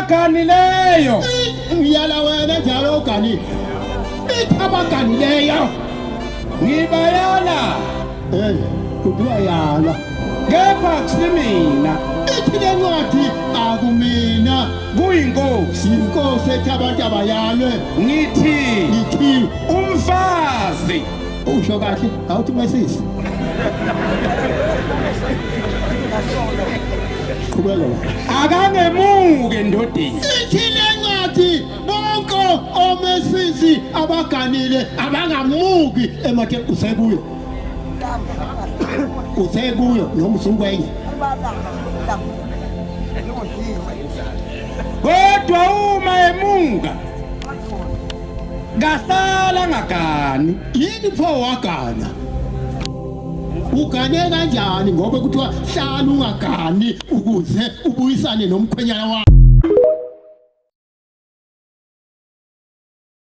Abaganileyo. Ngiyala wena njalo uganile. Ithi abaganileyo. Ngibayala. Eh, kuthiwa yala. Kepha kusimina. Ithi le ncwadi akumina. Kuyinkosi. Inkosi ethi abantu abayalwe. Ngithi. Ngithi. Umfazi. Usho kahle, awuthi mesisi. Qhubeka. Akangemuke endodeni. Ithi le ncwadi bonke omesisi abaganile abangamuki emathe usekuyo. Usekuyo noma usungwenye. Kodwa uma emuka kahlala ngagani. Yini pho wagana? Ugane kanjani ngoba kuthiwa hlala ungagani ukuze ubuyisane nomkhwenyana wakho?